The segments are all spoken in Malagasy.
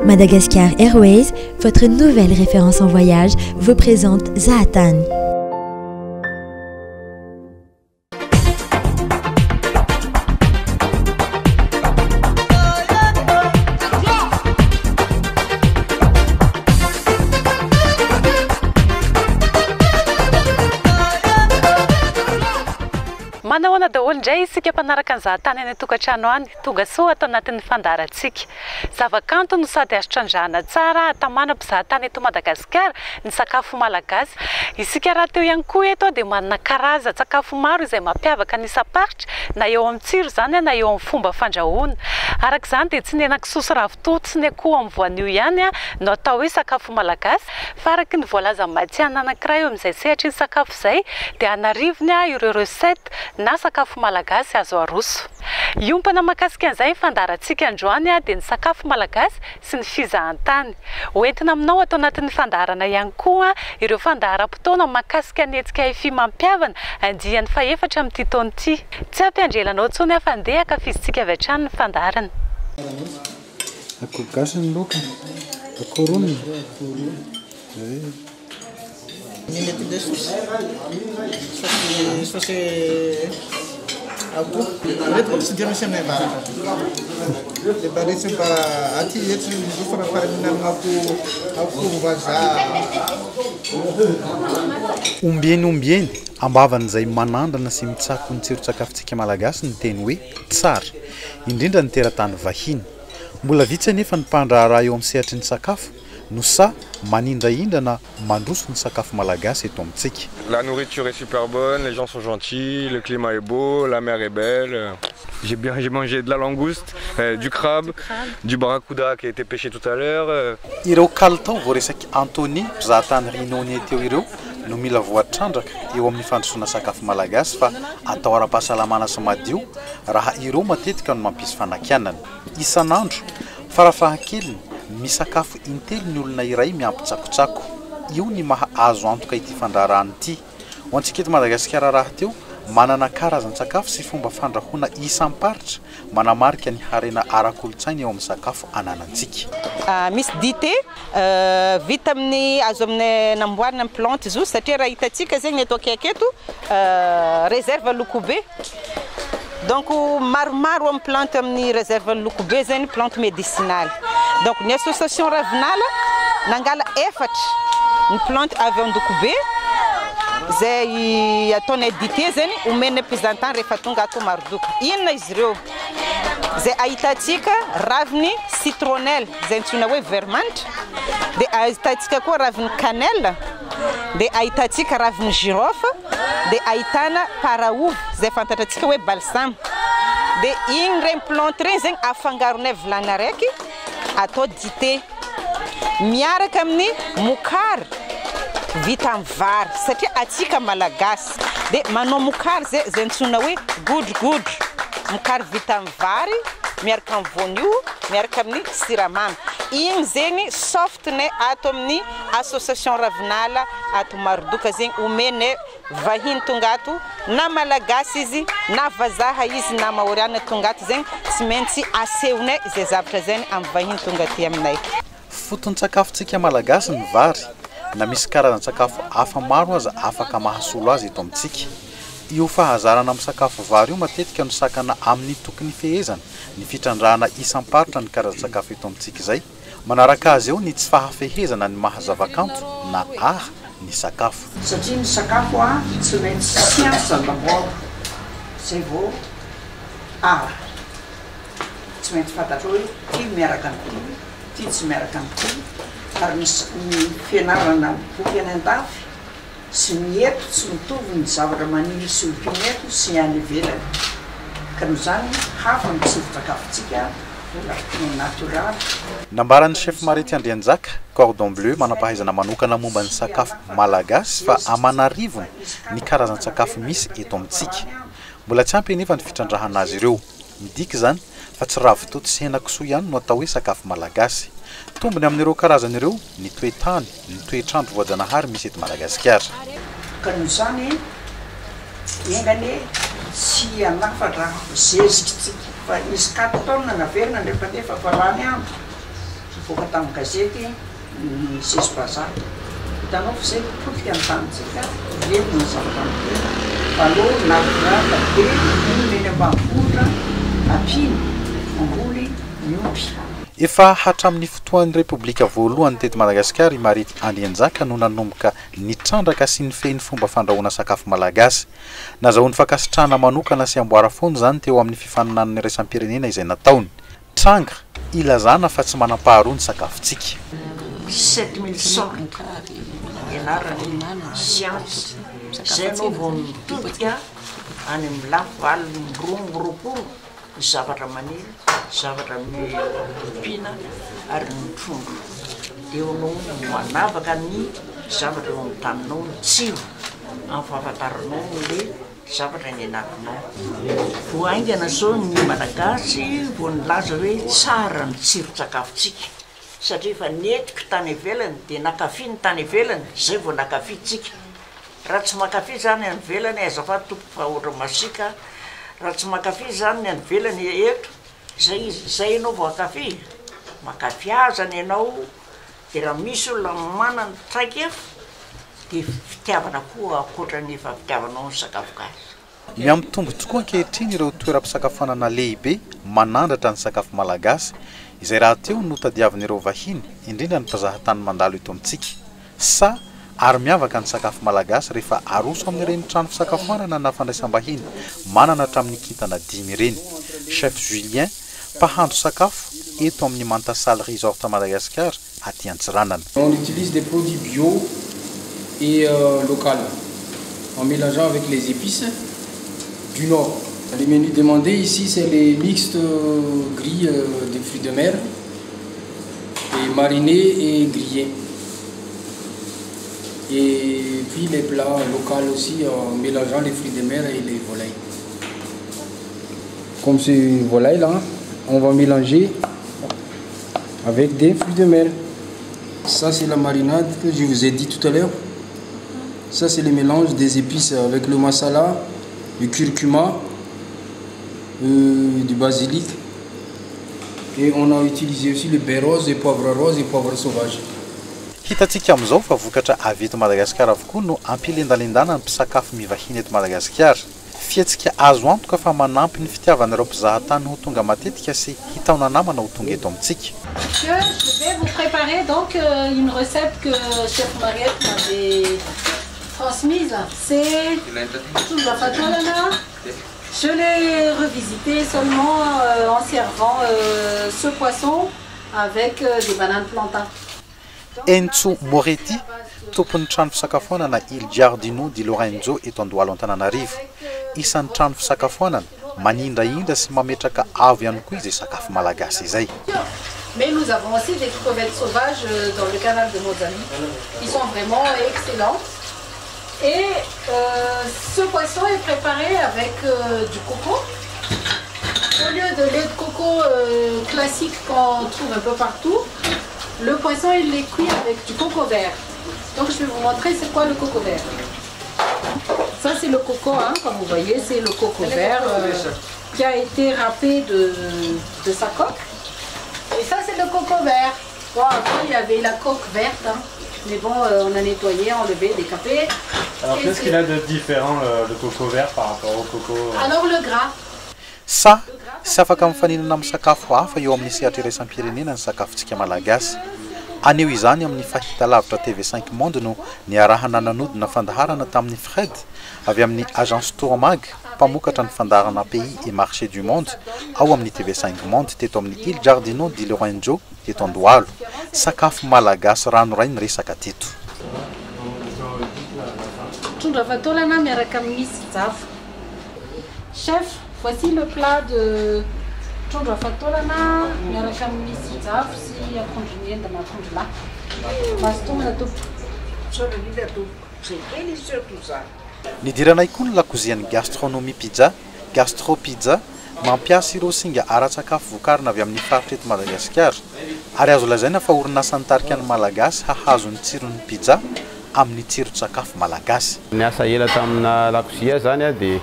Madagascar Airways, votre nouvelle référence en voyage, vous présente Zahatany. Manahoana daholo indray isika mpanaraka ny zahatany any an-tokantrano any. Tonga soa ato anatin'ny fandaharantsika. Zavakanto no sady azo trandrahana tsara hahatamana mpizahatany eto Madagasikara ny sakafo malagasy. Isika rahateo ihany koa eto dia manana karazan-tsakafo maro izay mampiavaka ny isam-paritra na eo amin'ny tsiro izany na eo amin'ny fomba fandrahoana. Araka izany dia tsy ny henakisoa sy ravitoto sy ny akoho amin'ny voanio ihany no atao hoe sakafo malagasy fa araka ny voalazan'ny matihanina anankiray eo amin'izay sehatry ny sakafo izay dia an'arivony ireo recettes na sakafo malagasy azo aroso. Hiompana mahakasika an'izay ny fandaharantsika androany dia ny sakafo malagasy sy ny fizahantany. Ho entina aminao ato anatin'ny fandaharana ihany koa ireo fandaharam-potoana mahakasika ny hetsika Hi-Fi Mampihavana andiany fahefatra amin'ity taona ity. Tsy hampiandry ela anao intsony aho fa ndeha ankafizintsika avy hatrany ny fandaharana. Akoho gasy ny laoka, akoho ronina. Ny mety le sauce, sauce sauce akoho. Ireto manko tsy dia misy aminay avaratra. Le mba retsy mba aty eto miroso raha fa mihinana akoho akoho vazaha. Ombieny ombieny, ambavan'izay manandrana sy mitsako ny tsiron-tsakafontsika Malagasy ny teny hoe tsara, indrindra ny teratany vahiny. Mbola vitsy anefa ny mpandraharaha eo amin'ny sehatry ny sakafo no sahy manindrahindra na mandroso ny sakafo malagasy eto amintsika. La nourriture est super bonne, les gens sont gentils, le climat est beau, la mer est belle. J'ai bien, j'ai mangé de la langouste, du crabe, du barracuda qui a été pêché tout à l'heure. Ireo kalitao voaresak'i Anthony, mpizahatany Réunionnais teo ireo no mila voatrandraka eo amin'ny fandrosoana sakafo malagasy fa atao ara-pahasalamana sy madio raha ireo matetika no mampisy fanakianana. Isan'andro, farafahakeliny, misakafo intelo ny olona iray miampy tsakotsako. Io ny maha azo antoka ity fandraharahana ity. Ho antsika eto Madagasikara rahateo, manana karazan-tsakafo sy fomba fandrahoana isam-paritra manamarika ny harena ara-kolontsaina eo amin'ny sakafo ananantsika. Misy dite vita amin'ny azo amin'ny namboarina amin'ny plante izy io satria raha hitantsika zegny eto akaiky eto réserve Lokobe donc maromaro amin'ny plante amin'ny réserve Lokobe zegny plante médicinale donc ny association Ravinala nangala efatra ny plante avy Andokobe zay ataonay dite zegny omenay mpizahatany rehefa tonga ato Marodoka. Inona izy ireo? Izay ahitantsika raviny citronnelle izay antsoina hoe veromanitra, dia ahitantsika koa raviny cannelle, dia ahitantsika raviny girofle, dia ahitana paraovy izay fantatrantsika hoe balsam. Dia igny regny plante regny zegny afangaronay vilany araiky atao dite. Miaraka amin'ny mokary vita amin'ny vary satria atsika malagasy dia manao mokary zay zay antsoina hoe godrogodro, mokary vita amin'ny vary miaraka amin'ny voanio miaraka amin'ny siramamy, igny zegny soft-nay ato amin'ny association Ravinala ato Marodoka zegny omenay Vahiny tonga ato, na Malagasy izy, na vazaha izy, na Maoriana tonga ato zegny, tsy maintsy asehonay izay zavatra zegny amin'ny vahiny tonga aty aminay. Foton-tsakafontsika Malagasy ny vary, na misy karazan-tsakafo hafa maro aza afaka mahasolo azy eto amintsika. Io fahazarana misakafo vary io matetika no sakana amin'ny tokony hifehezana ny fitrandrahana isam-paritra ny karazan-tsakafo eto amintsika izay. Manaraka azy eo ny tsy fahafehezana ny maha zavakanto na art ny sakafo. Satria ny sakafo a tsy maintsy science d'abord zay vao art. Tsy maintsy fantatrao hoe ty miaraka amin'ity, ty tsy miaraka amin'ity, ary ny ny fianarana boky any andafy sy ny eto tsy mitovy ny zavatra maniry sy ompiana eto sy any ivelany ka noho izany hafa ny tsiron-tsakafontsika mbola no natoraly. Nambaran'ny Chef Marety Andrianjaka, Cordon Bleu, manam-pahaizana manokana momba ny sakafo malagasy fa aman'arivony ny karazan-tsakafo misy eto amintsika. Mbola tsy ampy anefa ny fitrandrahana azy ireo. Midika izany fa tsy ravitoto sy henakisoa ihany no atao hoe sakafo malagasy. Tombony amin'ireo karazany ireo ny toe-tany, ny toetr'andro voajanahary misy eto Madagasikara. Ka noho izany, enga anie tsy hanafatra zezika tsika fa hisy quatre tonnes naverina nefalefa fa lany andro. Nivoaka tamin'ny gazety ny sesi-bazaha. Hitanao fa izay potika ny tanintsika, velona ny zavatra ambolena, fa aleo lavorava be ny mponina eny ambanivohitra ampiana mamboly miompy. Efa hatramin'ny fotoan'ny Repoblika voalohany teto Madagasikara i Mariette Andrianjaka no nanomboka nitrandraka sy nifehy ny fomba fandrahoana sakafo malagasy. Nazahoany fankasitrahana manokana sy amboara foana izany teo amin'ny fifaninanana iraisam-pirenena izay nataony. Tranga ilazana fa tsy manam-paharoa ny sakafontsika. 7000 sortes ianarana siansa izay ianao vao mitodika any amin'ny lafy valiny 22 ny zavatra maniry, zavatra ompiana ary ny trondro. Dia eo anao no manavaka ny zavatra eo amin'ny taninao, ny tsiro amin'ny fahafantaranao le zavatra nianaranao. Vao haingana izao ny Malagasy vao nilaza hoe tsara ny tsiron-tsakafontsika satria efa nentiko tany ivelany dia nankafy ny tany ivelany izay vao nankafy tsika. Raha tsy mankafy izany any ivelany, azafady tompoko fa ohatran'ny masiaka, raha tsy mankafy izany ny any ivelany eto, izay izy, izay ianao vao hankafy, mankafy azany ianao, dia raha misy olona manana traikefa dia fitiavana koa ankoatra ny efa fitiavanao ny sakafo gasy. Mihamitombo tokoa ankehitriny ireo toeram-pisakafoanana lehibe manandratra ny sakafo malagasy, izay rahateo no tadiavin'ireo vahiny, indrindra ny mpizahatany mandalo eto amintsika. Sa ary miavaka ny sakafo malagasy rehefa aroso amin'ireny trano fisakafoanana na fandraisam-bahiny manana hatramin'ny kintana dimy ireny. Chef Julien, mpahandro sakafo eto amin'ny Mantasaly Resort Madagascar aty Antsiranana. On utilise des produits bio et local en mélangeant avec les épices du nord. Les menus demandés ici c'est les mixtes gris de fruits de mer et marinés et grillés. Et puis les plats locaux aussi en mélangeant les fruits de mer et les volailles. Comme ce volaille là, on va mélanger avec des fruits de mer. Ça c'est la marinade que je vous ai dit tout à l'heure. Ça c'est le mélange des épices avec le masala, du curcuma, du basilic. Et on a utilisé aussi le baie rose, et poivre rose et poivre sauvage. Hitantsika amin'izao fa vokatra avy eto Madagasikara avokoa no ampilendalendana ny mpisakafo mivahiny eto Madagasikara. Fihetsika azo antoka fa manampy ny fitiavan'ireo mpizahatany ho tonga matetika sy hitaona namana ho tonga eto amintsika. Je vais vous préparer donc une recette que Chef Mariette m'avait transmise. C'est trondro afa-taolana. Je l'ai revisité seulement en servant ce poisson avec des bananes plantains. Enzo Moretti, tompon'ny trano fisakafoanana Il Giardino di Lorenzo eto Andohalo Antananarivo. Isan'ny trano fisakafoanana manindrahindra sy mametraka avo ihany koa izay sakafo malagasy izay. Mais nous avons aussi des crevettes sauvages dans le canal de Mozambique qui sont vraiment excellentes. Et ce poisson est préparé avec du coco. Au lieu de lait de coco classique qu'on trouve un peu partout, le poisson il est cuit avec du coco vert. Donc je vais vous montrer c'est quoi le coco vert. Ça c'est le coco, hein, comme vous voyez, c'est le coco vert qui a été râpé de sa coque. Et ça c'est le coco vert. Bon, avant il y avait la coque verte, hein. Mais bon, on a nettoyé, enlevé, décapé. Alors Et qu'est-ce c'est qu'il a de différent le coco vert par rapport au coco? Alors le gras. Sa sy afaka mifaninana amin'ny sakafo hafa eo amin'ny sehatra iraisam-pirenena ny sakafontsika malagasy. Aneo izany amin'ny fahitalavitra TV5 Monde no niarahana nanodina fandaharana tamin'ny Fred avy amin'ny agence Tourmag mpamokatra ny fandaharana Pays et Marché du Monde ao amin'ny TV5 Monde teto amin'ny Il Giardino di Lorenzo teto Andohalo. Sakafo malagasy ranoray ny resaka teto. Trondro afa-taolana miaraka amin'ny javo. Chef, voici le plat de trondro afa-taolana miaraka amin'ny javo sy akondro miendana akondro lahy. Mazotomana tompoko. Misaotra indrindra tompoko. C'est délicieux tout ça. Nidiranay koa ny lakozian'ny gastronomie pizza, gastro pizza, mampiasa ireo singa ara-tsakafo vokarina avy amin'ny faritra eto Madagasikara. Ary azo lazaina fa orinasa nitarika ny malagasy hahazo ny tsiron'ny pizza amin'ny tsiron-tsakafo malagasy. Niasa ela tamina lakozia zany a dia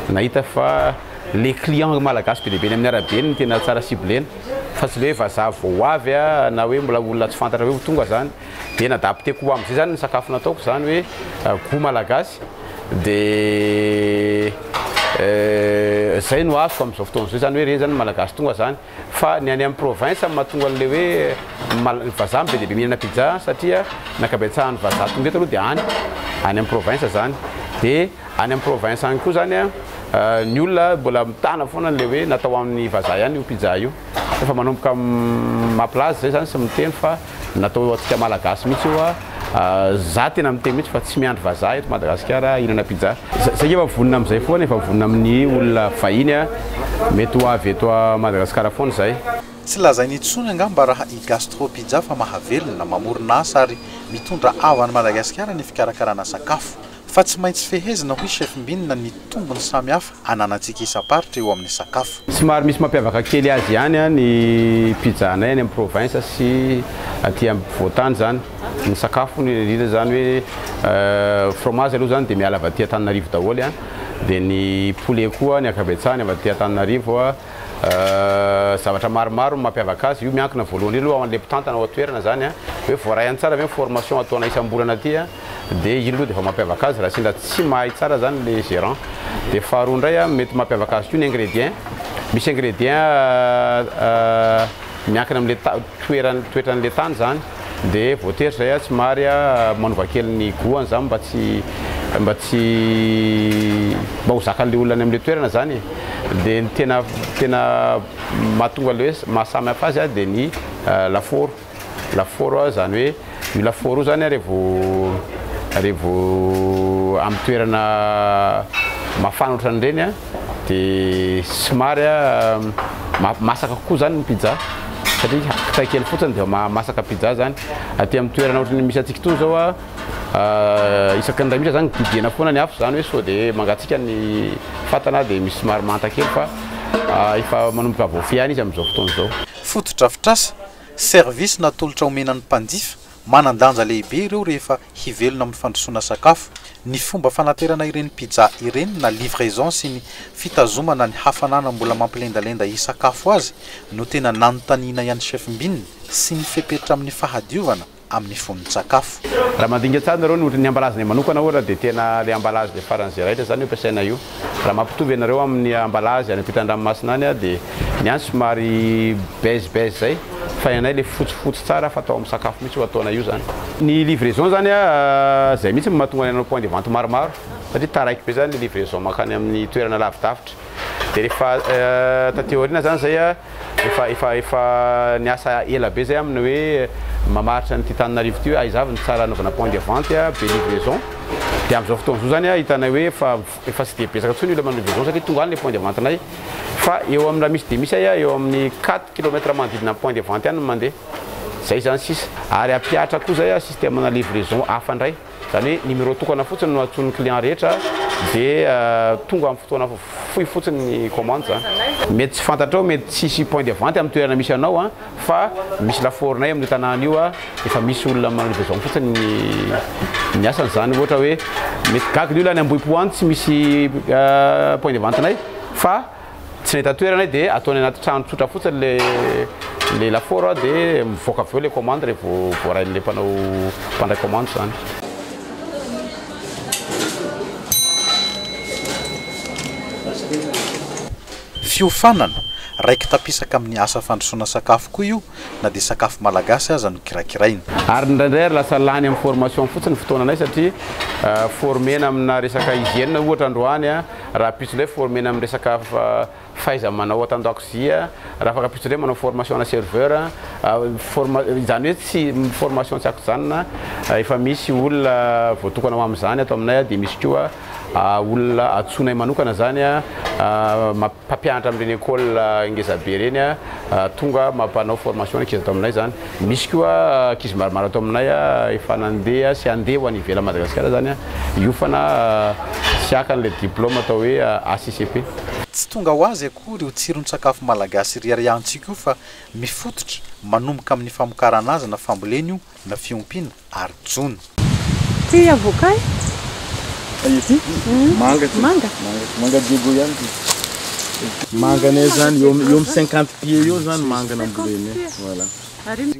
nahita fa les clients malagasy be dia be any amin'ny arabe no tena tsara ciblena. Fa tsy le hoe vazaha vao ho avy na hoe mbola olona tsy fantatra hoe ho tonga zany. Dia n'adapteko ho amin'izay zany ny sakafo nataoko zany hoe goût malagasy. Dia zay no azoko amin'izao fotoana izao zany hoe ireny zany ny malagasy tonga zany. Fa ny any amin'ny province no mahatonga an'ilay hoe mal- vazaha no be dia be mihinana pizza satria ny ankabetsahan'ny vazaha tonga eto aloha dia any, any amin'ny province zany. Dia any amin'ny province any koa zany an, ny olona mbola mitana foana an'ilay hoe natao ho an'ny vazaha ihany io pizza io. Efa manomboka mampilaza izay zany sy miteny fa natao ho antsika malagasy mihitsy io an. Za tena miteny mihitsy fa tsy miandry vazaha eto Madagasikara hihinana pizza. Zay efa vonona amin'izay foana, efa vonona amin'ny olona vahiny mety ho avy eto Madagasikara foana izay. Tsy lazaina intsony angamba raha i Gastro Pizza fa mahavelona, mamorona asa ary mitondra avo an'i Madagasikara ny fikarakarana sakafo. Fa tsy maintsy fehezina hoy Chef Mbinina ny tombony samihafa ananantsika isam-paritra eo amin'ny sakafo. Somary misy mampiavaka kely azy ihany ny pizza anay any amin'ny province sy aty ampovoantany izany. Ny sakafo indrindra izany hoe fromage aloha izany dia miala avy aty Antananarivo daholo an, dia ny poulet koa ny ankabetsahany avy aty Antananarivo an, zavatra maromaro no mampiavaka azy, io miankina voalohany indrindra aloha ao an'ilay mpitantana ao an-toerana izany an, hoe voaray any tsara ve ny formation ataonay isam-bolana aty an, dia iny aloha dia efa mampiavaka azy raha sendra tsy mahay tsara izany ilay gérant. Dia faharoa indray an, mety mampiavaka azy koa ny ingrédients, misy ingrédients miankina amin'ilay toeran toetran'ilay tany izany dia voatery izay aho somary manova kely ny goût-ny izany mba tsy mba tsy mba ho zakan'ilay olona any amin'ilay toerana izany e. Dia ny tena tena mahatonga ilay hoe mahasamy hafa azy dia ny lafaoro, lafaoro izany hoe io lafaoro io izany revo revo amin'ny toerana mafana ohatran'ireny an dia somary masaka kokoa izany ny pizza satria kitay kely fotsiny dia mahamasaka pizza izany. Aty amin'ny toerana ohatran'ny misy antsika itony izao an, isaky ny iray minitra izany didina foana ny afo izany hoe sao dia mangatsiaka ny fatana dia misy somary manta kely fa efa manomboka voafehy ihany izy amin'izao fotoana izao. Fotodrafitrasa, service natolotra omena ny mpanjifa, manan-danja lehibe ireo rehefa hivelona amin'ny fandrosoana sakafo. Ny fomba fanaterana ireny pizza ireny na livraison sy ny fitazomana ny hafanana mbola mampilendalenda hisakafo azy no tena nanontaniana ihany Chef Mbinina sy ny fepetra amin'ny fahadiovana amin'ny fonon-tsakafo. Raha mandinika tsara nareo ny ohatry ny emballage-nay manokana ohatra dia tena le emballage le faran'izay raitra zany io ampiasaina io. Raha mampitovy anareo amin'ny emballage any ampitan-dranomasina any dia ny any somary beige beige zay fa ny anay le fotsifotsy tsara fatao amin'ny sakafo mihitsy io ataonay io zany. Ny livraison zany zay mihitsy no mahatonga anay hanao point de vente maromaro satria taraiky be zany le livraison mankany amin'ny toerana lavidavitra. Dia rehefa taty aoriana zany zay efa efa efa niasa ela be zay amin'ny hoe mamaritra an'ity Tananarivo ity hoe aiza avy no tsara anaovana point de vente be livraison. Dia amin'izao fotoana izao zany hitanay hoe efa efa tsy dia betsaka intsony ny olona manao livraison satria tonga any le point de vente-nay. Fa eo amin'ny raha misy dia misy ahy eo amin'ny quatre kilomètres manodidina ny point de vente ihany no mandeha. Zay zany sisa. Ary hampihatra koa zay système-na livraison hafa indray. Izany hoe numéro tokana fotsiny no antsoin'ny client rehetra dia tonga amin'ny fotoana fohy fotsiny ny commande zany. Mety tsy fantatrao, mety tsisy point de vente amin'ny toerana misy anao an, fa misy lafaoronay amin'io tanàna io an, efa misy olona manao livraison fotsiny ny ny asany zany. Ohatra hoe mety gaga ny olona any Ambohipo any tsy misy point de vente-nay fa tsy nahita toerana dia ataony anaty trano tsotra fotsiny le le lafaoro dia mivoaka avy eo le commande rehefa voarain'le mpanao mpandray commande zany. Fiofanana, raiki-tapisaka amin'ny asa fandrosoana sakafo koa io na dia sakafo malagasy aza no kirakiraina. Ary indraindray ary lasa lany amin'ny formation fotsiny ny fotoananay satria formena amina resaka hygiène ohatra androany, rahampitso indray formena amin'ny resaka fahaiza-manao ato an-dakozia, raha afaka ampitso indray manao formation ana serveur, forma- izany hoe tsy formation tsy ankijanona, efa misy olona voatokana ho amin'izany ato aminay dia misy koa olona antsoinay manokana izany mpampianatra amin'ireny école ngeza be ireny tonga mampanao formation ny ankizy ato aminay izany. Misy koa ankizy maromaro ato aminay efa nandeha sy handeha ho any ivelan'i Madagasikara izany hiofana sy haka an'ilay diplôme atao hoe ACCP. Tsy tonga ho azy akory io tsiron-tsakafo malagasy riariantsika io fa mifototra manomboka amin'ny famokarana azy na fambolena io na fiompiana ary jono. Ty avocat e? Ity? Manga ty. Manga? Manga. Manga Diego ihany ty. Manganay zany eo eo amin'ny 50 pieds eo zany mangana ambolenay. Voilà.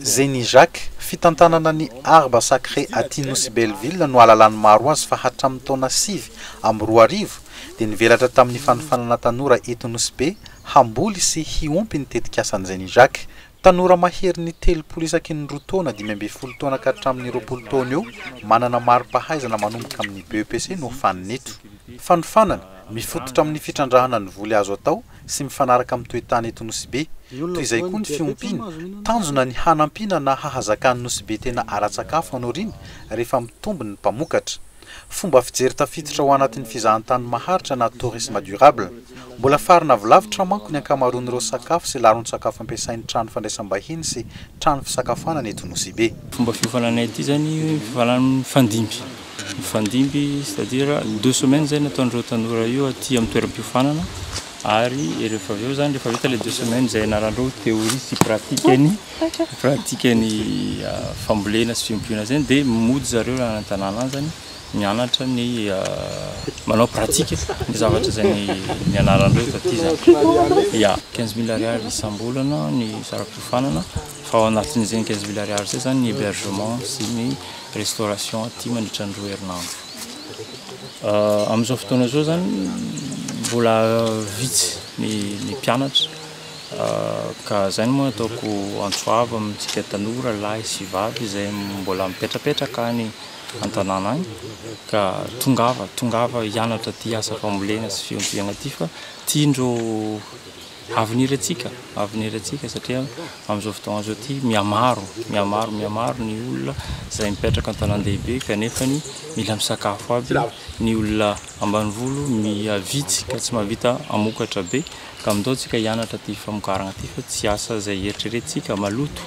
Zeny Jacques, fitantanana ny Arbre Sacré aty Nosy Belleville no ahalalan'ny maro azy fa hatramin'ny taona 2009 dia nivelatra tamin'ny fanofanana tanora eto Nosy Be hamboly sy hiompy ny tetikasan'i Zeny Jacques. Tanora maherin'ny 30 isaky ny 2 taona, 15 taona ka hatramin'ny 20 taona eo, manana mari-pahaizana manomboka amin'ny BEPC no hofanina eto. Fanofanana, mifototra amin'ny fitrandrahana ny voly azo atao sy mifanaraka amin'ny toe-tany eto Nosy Be. Toy izay koa ny fiompiana. Tanjona ny hanampiana na hahazakan'ny Nosy Be tena ara-tsakafo any aoriana rehefa mitombo ny mpamokatra. Fomba fijery tafiditra ao anatin'ny fizahantany maharitra na tourisme durable. Mbola farina avy lavitra manko ny ankamaroan'ireo sakafo sy laron-tsakafo ampiasain'ny trano fandraisam-bahiny sy trano fisakafoanana eto Nosy Be. Fomba fiofananay ity zany fiofanana mifandimby, mifandimby c'est à dire 2 semaines zay nataon'ireo tanora io aty amin'ny toeram-piofanana ary rehefa avy eo zany rehefa vita le 2 semaines zay ianaran'ireo théorie sy pratique ny pratique ny fambolena sy fiompiana zay dia mody zareo raha any an-tanàna any zany mianatra ny manao pratique ny zavatra zay nianaran'ireo taty zany. Ya, 15 000 ariary isam-bolana ny saram-piofanana fa ao anatin'izay 15 000 ariary zay zany ny hébergement sy ny restauration aty mandritra ny 2 herinandro. Amin'izao fotoana izao zany mbola vitsy ny mpianatra ka zany moa ataoko antso avo amintsika tanora lahy sy vavy izay mbola mipetrapetraka any an-tanàna any ka tongava, tongava hianatra ty asa fambolena sy fiompiana ty fa tiandreo avenir antsika, avenir antsika satria amin'izao fotoana izao ty mihamaro, mihamaro, mihamaro ny olona izay mipetraka an-tanàn-dehibe kanefa ny mila misakafo aby ny olona ambanivolo mihavitsy ka tsy mahavita hamokatra be ka mindao tsika hianatra ty famokarana ty fa tsy asa izay eritreretintsika maloto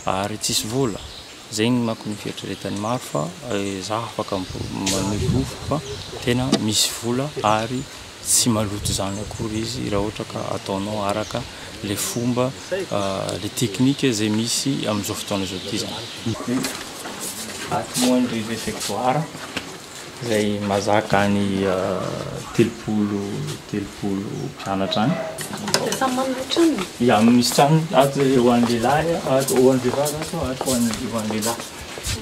ary tsisy vola. Zay ny manko ny fieritreretan'ny maro fa za afaka manome porofo fa tena misy vola ary tsy maloto zany akory izy raha ohatra ka ataonao araka le fomba le technique zay misy amin'izao fotoana izao ty zany. Ato moa ny réfectoire izay mahazaka any 30 mpianatra any. Dia samy manana tranony? Ya, misy trano ato ho an'ny lehilahy, ato ho an'ny vehivavy ato, ato ho an'ny lehilahy.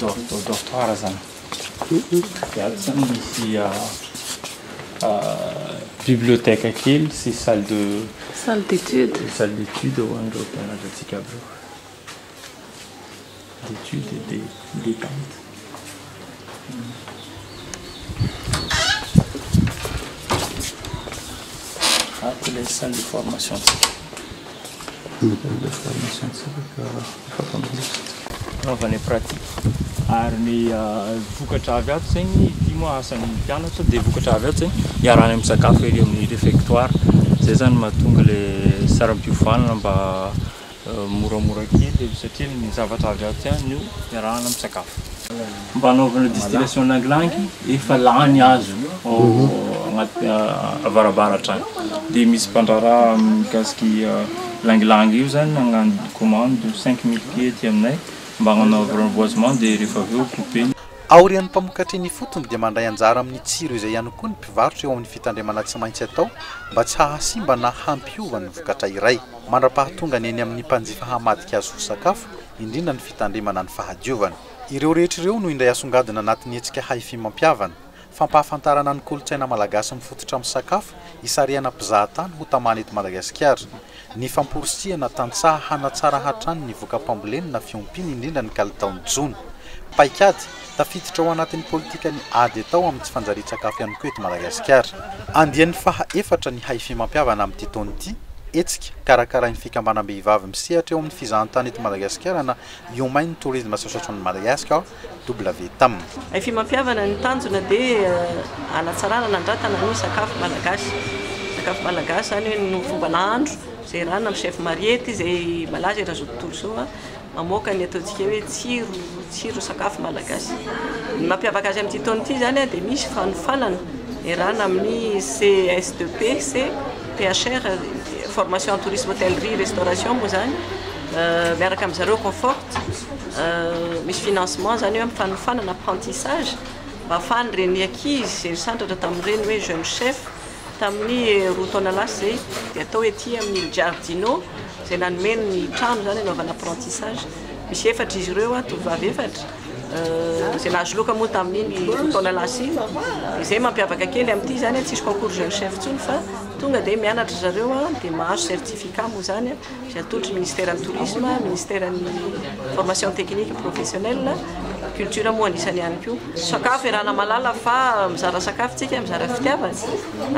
Dortoir zany. Dia ato zany misy bibliothèque kely sy salle de Salle d'étude. Salle d'étude ho an'ireo mpianatra antsika aby ireo. D'étude et de détente. Ato ilay salle de formation antsika. Salle de formation antsika ka fampandrosoana. Fanaovana pratique. Ary ny vokatra avy ato zegny ity moa asan'ny mpianatra dia vokatra avy ato zegny iarahana misakafo ery amin'ny réfectoire. Zay zany mahatonga le saram-piofanana mba moramora kely satria ny zavatra avy ato ihany no iarahana misakafo. Mba hanaovana distillation langilangy efa lany azo ao agnaty avarabaratra agny. Dia misy mpandraharaha mikasiky langilangy io zany nagnano commande 5000 pieds aty aminay mba hagnanaovana reboisement dia rehefa avy eo coupé. Aorian'ny mpamokatra eny ifotony dia mandray anjara amin'ny tsiro izay ihany koa ny mpivarotra eo amin'ny fitandremana tsy maintsy atao mba tsy hahasimba na hampiova ny vokatra iray. Mandra-pahatonga ny eny amin'ny mpanjifa hamadika azy ho sakafo, indrindra ny fitandremana ny fahadiovana. Ireo rehetra ireo no indray asongadina anatin'ny hetsika Haifi Mampihavana. Fampahafantarana ny kolontsaina malagasy mifototra amin'ny sakafo, hisarihana mpizahatany ho tamana eto Madagasikara. Ny famporisihana tantsaha hanatsara hatrany ny voka-pambolena na fiompiana indrindra ny kalitaon'ny jono. Paikady, tafiditra ao anatin'ny politikan'ny ady atao amin'ny tsy fanjarian-tsakafo ihany koa eto Madagasikara. Andiany faha-efatra ny Haifi Mampihavana amin'ity taona ity, hetsika karakarain'ny fikambanam-behivavy misehatra eo amin'ny fizahantany eto Madagasikara na Women Tourism Association Madagascar, WTAM. Haifi Mampihavana ny tanjona dia hanatsarana hanandratana ny sakafo malagasy. Sakafo malagasy izany hoe ny fomba nahandro izay iarahana amin'ny chef Mariety izay malaza eran'izao tontolo izao mamoaka ny ataontsika hoe tsiro, tsiro sakafo malagasy. Ny mampiavaka azy amin'ity taona ity izany dia misy fanofanana iarahana amin'ny CS2P sy PHR, formation en tourisme hôtellerie restauration moa izany, miaraka amin-dry zareo Confort. Misy financement izany hoe amin'ny fanofanana apprentissage mba ahafahan'ireny ankizy izay nisandratra tamin'ireny hoe jeune chef Tamin'ny 2 taona lasa zay dia atao ety amin'ny Il Giardino zay nanome ny trano zany anaovana apprentissage. Misy efatra izy ireo, tovovavy efatra zay nahazo loka moa tamin'iny 2 taona lasa iny. Dia zay mampiavaka kely amin'ity zany, tsisy concours jeune chef tsony fa tonga dia mianatra zareo dia mahazo certificat moa zany zay atolotry ministère ny tourisme, ministère ny formation technique professionnelle, culture moa anisany ihany koa. Sakafo iarahana malala fa mizara sakafo tsika, mizara fitiavana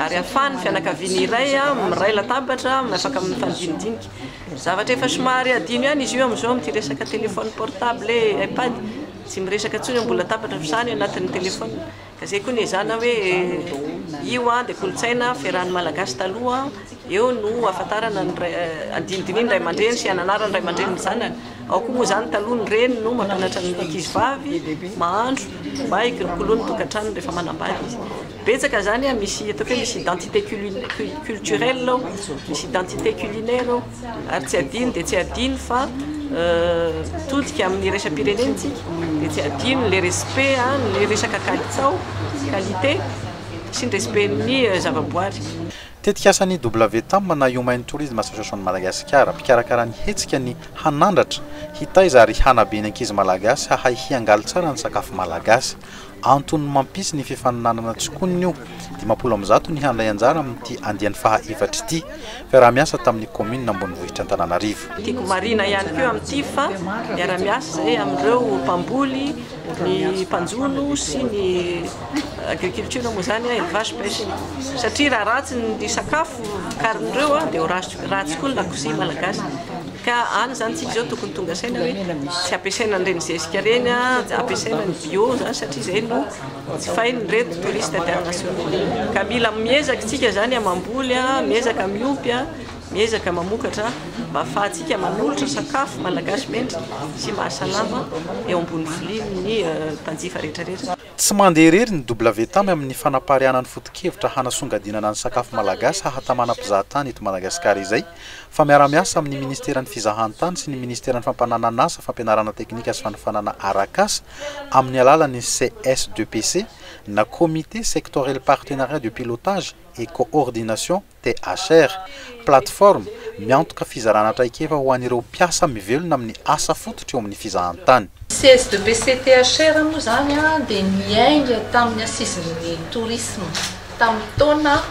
ary ahafahany fianakaviany iray miray latabatra, afaka mifandinidinika. Zavatra efa somary adino ihany izy io am'izao amin'ity resaka téléphone portable, iPad, tsy miresaka ntsony mbola latabatra fisany anatin'ny téléphone. Ka zay koa ny ezana hoe io dia kolotsaina fiarahan'ny Malagasy taloha eo no ahafantarana andinidininy ray aman-dreny sy ananarany ray aman-dreny ny zanany ao koa moa zany. Taloha ny reny no mampianatra ny ankizy vavy mahandro mba hikolokoloa ny tokantrano rehefa manambady izy. Betsaka zany misy ataoko hoe misy identité culturelle ao, misy identité culinaire ao ary tsy adino dia tsy adino fa mitodika amin'ny resam-pirenena tsika dia tsy adino le respect le resaka kalitao, qualité sy ny respect ny zavaboary. Tetikasany WTAM na Women Tourism Association Madagasikara, mpikarakara ny hetsika, ny hanandratra, hitaiza ary hanabe ny ankizy malagasy hahay hiangaly tsara ny sakafo malagasy. Antony mampisy ny fifaninanana tsikoniny io. 150 ny handray anjara amin'ity andiany faha efatra ity. Fiaraha-miasa tamin'ny commune ambonivohitra Antananarivo. Tiako marina ihany koa amin'ity fa miara-miasa zay amin'ireo mpamboly, ny mpanjono sy ny agriculture moa zany, élevage, pêche, satria raha ratsy ny sakafo karin'ireo dia ho ratsy koa ny lakozia malagasy. Ka any zany tsika zao tokony tonga saina hoe tsy ampiasaina an'ireny zezika reny, ampiasaina ny bio zany satria zay no tsy fainy reto touriste internationaux. Ka mila miezaka tsika zany mamboly, miezaka miompy, miezaka mamokatra mba ahafahantsika manolotra sakafo malagasy mendrika sy mahasalama eo ambony vilian'ny mpanjifa rehetrarehetra. Tsy mandeha irery ny WTAM amin'ny fanapariahana ny foto-kevitra hanasongadinana ny sakafo malagasy hahatamana mpizahatany eto Madagasikara izay, fa miara-miasa amin'ny ministeran'ny fizahantany sy ny ministeran'ny fampananana asa, fampianarana teknika sy fanofanana arakasa amin'ny alalan'ny CS2PC na Comité sectoriel partenariat de pilotage et coordination THR, plateforme miantoka fizarana traikefa ho an'ireo mpiasa mivelona amin'ny asa fototra eo amin'ny fizahantany. CS2PCTHR moa zany dia niainga tamin'ny assises-n'ny tourisme tamin'ny taona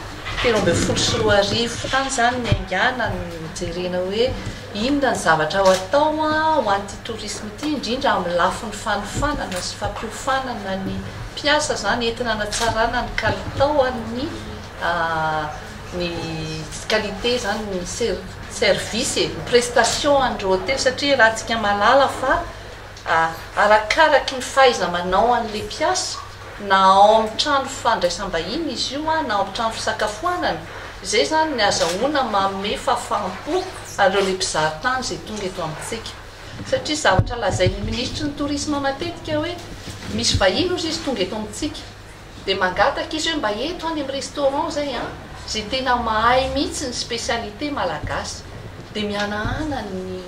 2013 tany zany. Niaingana nijerena hoe inona ny zavatra ao atao ho an'ity tourisme ity, indrindra amin'ny lafiny fanofanana sy fampiofanana ny mpiasa zany, entina anatsarana ny kalitao ny qualité zany ny service e, ny prestation an'ireo hôtely, satria raha tsika malala fa arakaraky ny fahaiza manao an'le mpiasa na ao amin'ny trano fandraisam-bahiny izy io na ao amin'ny trano fisakafoanana zay zany ny azahoana manome fahafaham-po areo le mpizahatany zay tonga eto amintsika. Satria zavatra lazain'ny ministry ny tourisme matetika hoe misy vahiny ozy izy tonga eto amintsika dia mangataka izy hoe mba eto any amin'ny restaurant zay zay tena mahay mihitsy ny spécialité malagasy, dia mianahana ny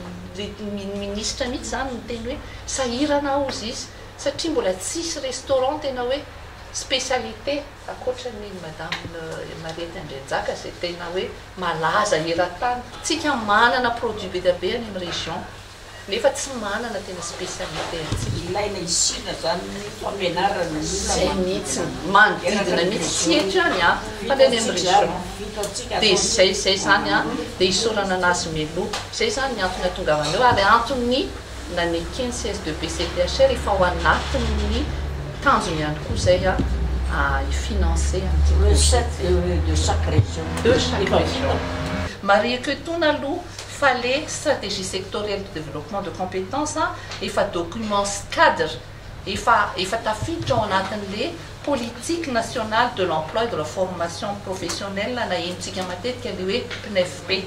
ministra mihitsy zany ny teny hoe sahirana ozy izy satria mbola tsisy restaurant tena hoe spécialité akoatra ny madame Mariette Andrianjaka zay tena hoe malaza eran-tany. Tsika manana produit be dia be any amin'ny région nefa tsy manana tena spécialité antsika. Ilaina isina zany ny fampianarana. Zay mihitsy, manodidina mihitsy, tsy eto ihany fa le any amin'ny région dia zay zany dia isorana anazy melo zay zany ny antony atongavana eo ary antony nanekeny CS2PCTHR efa ao anatin'ny tanjony ihany koa zay hi-financer Recette de chaque région. De chaque région. Marihiko etona aloha fa le stratégie sectorielle de développement de compétences efa document cadre efa tafiditra ao anatin'le politique nationale de l'emploi et de la formation professionnelle na enitsika matetika le hoe PNEFP.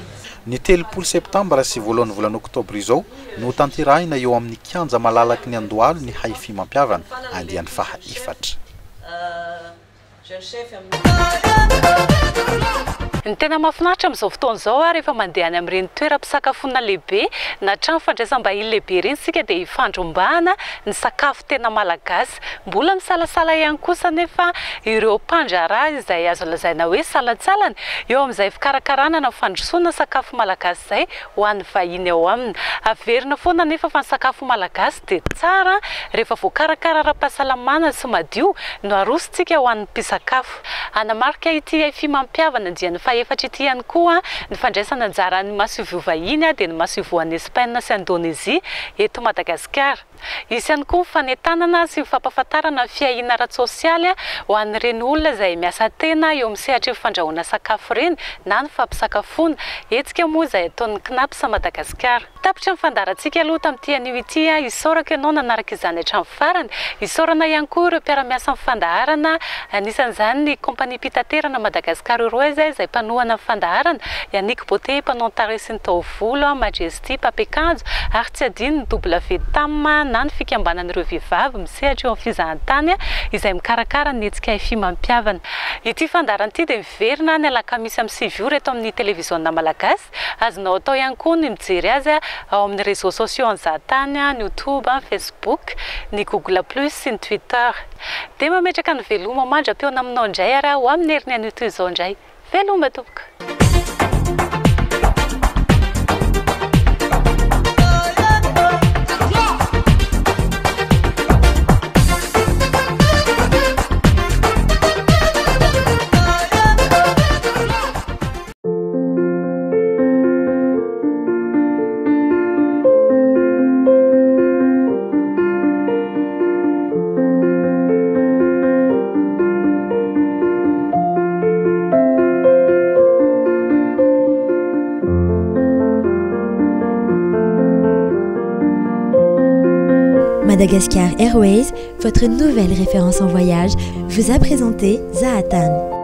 Ny 30 septambra sy voalohan'ny volana oktobra izao no tanterahina eo amin'ny kianja malalaky ny Andohalo ny Haifi Mampiavana andiany faha efatra. Jeune chef. Ny tena mahafinaritra amin'izao fotoana izao ary rehefa mandeha any amin'ireny toeram-pisakafoana lehibe na trano fandraisam-bahiny lehibe ireny isika dia ifandrombahana ny sakafo tena malagasy. Mbola misalasala ihany kosa anefa ireo mpandraharaha izay azo lazaina hoe salantsalany eo amin'izay fikarakarana na fandrosoana sakafo malagasy izay ho an'ny vahiny ao aminy. Averina foana anefa fa ny sakafo malagasy dia tsara rehefa voakarakara ara-pahasalamana sy madio no arosontsika ho an'ny mpisakafo. Hanamarika ity haifi mampihavana andiany fahefatra ity ihany koa ny fandraisana anjaran'ny masoivoho vahiny dia ny masoivoho an'i Espaina sy Indonezia eto Madagasikara. Hisy ihany koa ny fanentanana sy ny fampahafantarana ny fiahiana ara-tsosialy ho an'ireny olona izay miasa tena eo amin'ny sehatry ny fandrahoana sakafo ireny na ny fampisakafoana, hetsika moa izay ataon'ny Cnaps Madagasikara. Tapitra ny fandaharantsika aloha tamin'ity anio ity, isaorako ianao nanaraka izany hatramin'ny farany. Isaorana ihany koa ireo mpiara-miasa amin'ny fandaharana, anisan'izany ny kaompaniam-pitaterana Madagascar Airways izay mpanohana ny fandaharana, Yannick Beauté mpanao ny tarehy sy ny taovolo, Majesty mpampiakanjo, ary tsy adino ny WTAM na ny fikambanan'ireo vehivavy misehatra eo amin'ny fizahantany izay mikarakara ny hetsika HiFi Mampihavana. Ity fandaharana ity dia miverina ny alakamisy amin'ny 9 ora eto amin'ny televiziona malagasy. Azonao atao ihany koa ny mijery azy ao amin'ny réseaux sociaux an'ny Zahatany, ny Youtube, ny Facebook, ny Google Plus sy ny Twitter. Dia mametraka ny veloma mandra-pihaona aminao indray ary aho amin'ny heriny anio toy izao indray. Veloma tompoko! Madagascar Airways, votre nouvelle référence en voyage, vous a présenté Zaatan.